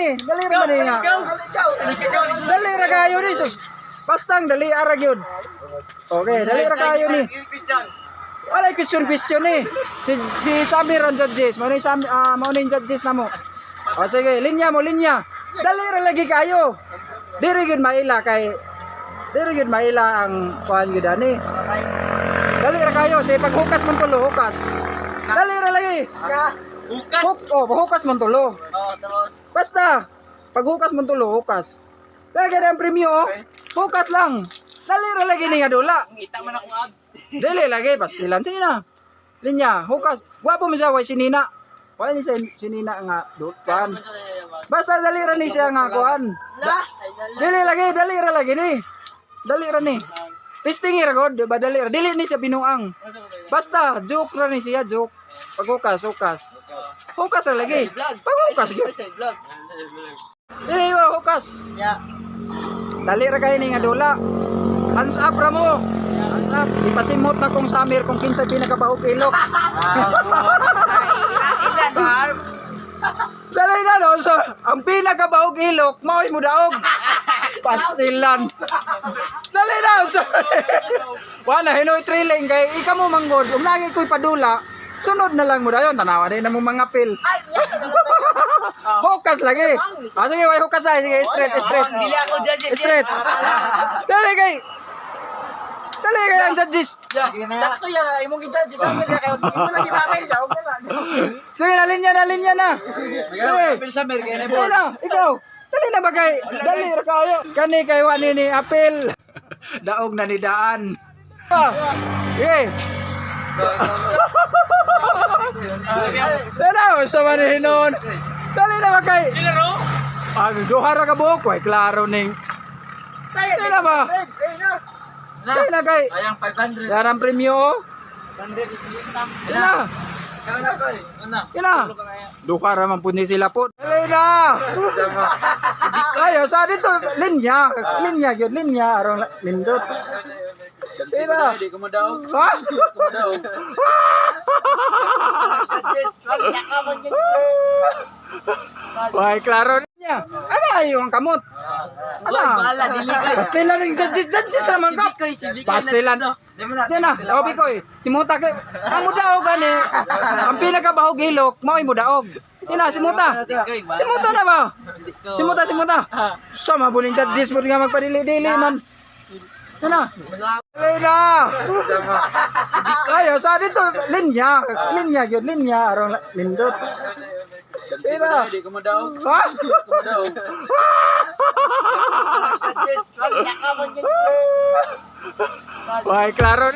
ni. Dali ra man ni nga. Dali ra kayo ni sus. Basta ang dali ara gyud. Okay, dali ra kayo ni. Walay question question ni. Si Samir ang judges, mao ni Samir, mao ni judges namo. O sige, linya mo linya. Dali ra lagi kayo. Diri gyud maila kay diri gyud maila ang kuan gyud ani. Dali ra kayo, say paghukas man tulo, hukas. Dali ra lagi. Bukas. Huk, oh, hukas man tulo. Oh, tapos. Basta, paghukas man tulo, hukas. Dali kay ang premyo, oh. Hukas lang. Dali ra lagi ni nga dula. Ngita man akong abs. Dili lagi, pastilan. Sige na. Linya, hukas. Gwapo man siya, way sinina. Way ni siya sinina nga, kuan. Basta dali ra ni siya nga, kuan. Dili lagi, dali ra lagi ni. Dali ra ni. Testing ra god, ba dali ra. Dili ni siya binuang. Basta, joke ra ni siya, joke. Paghukas, hukas. Hukas ra lagi. Paghukas gyud. Vlog. Dili ba hukas. Ya. Dali ra kayo ni nga dula. Hands up ra mo. Hands up. Ipasimot na kong Samir kung kinsa pinakabahog ilok. Ilan, Marv? Dali na no. So, ang pinakabahog ilok mao'y mudaog. Pastilan. Dali na. So, wala hinoy thrilling kay ika mo manggod. Ug lagi ko'y padula. Sunod na lang mo dayon tanawa din na mo mga pil. Ay, yan. Hukas lagi. Ah, sige, way hukas ay. Sige, straight, straight. Dili ako judges. Straight. Dali kay. Dali kay ang judges. Sakto yan. Imong gi-judge sa amin kay mo na gimamay daw ka na. Sige, nalin niya, nalin niya na. Sige. Sa Mer kay Dali na, ikaw. Dali na ba kay? Dali ra kayo. Kani kay wani ni apel. Daog na ni daan. Ah, sige. Dali na, sa man hinon. Dali na ba kay? Sila ro? Ang duha ra ka buhok, way klaro ning. Dali na ba? Eh, na. Dali na kay. Ayang 500. Yan ang premyo. Oh. 500. Yan na. Ikaw na ko eh. Ano? Yan na. Duha ra man pud ni sila po. Dali na. Sama. Ayo sa dito linya, linya gyud linya aron lindot. Tira. Di ko madaog. Ha? Di ko madaog. Why klaro niya. Ano ayo ang kamot? Ano? Wala, dili ko. Pastilan ng judges, judges naman ka. Bikoy, si Bikoy. Pastilan. Di mo na. Diyan na, oh Bikoy. Simuta kay ang mudaog ani. Ang pinakabahog ilok mao'y mudaog. Sina simuta. Simuta na ba? Simuta, simuta. Sa mabuling judges mo nga magpadili-dili man. Yan na. Dali na. Sama. Ayo sa dito linya, linya gyud linya aron lindot. Tira. Di ko madaog. Ha? Di ko madaog. Why klaro.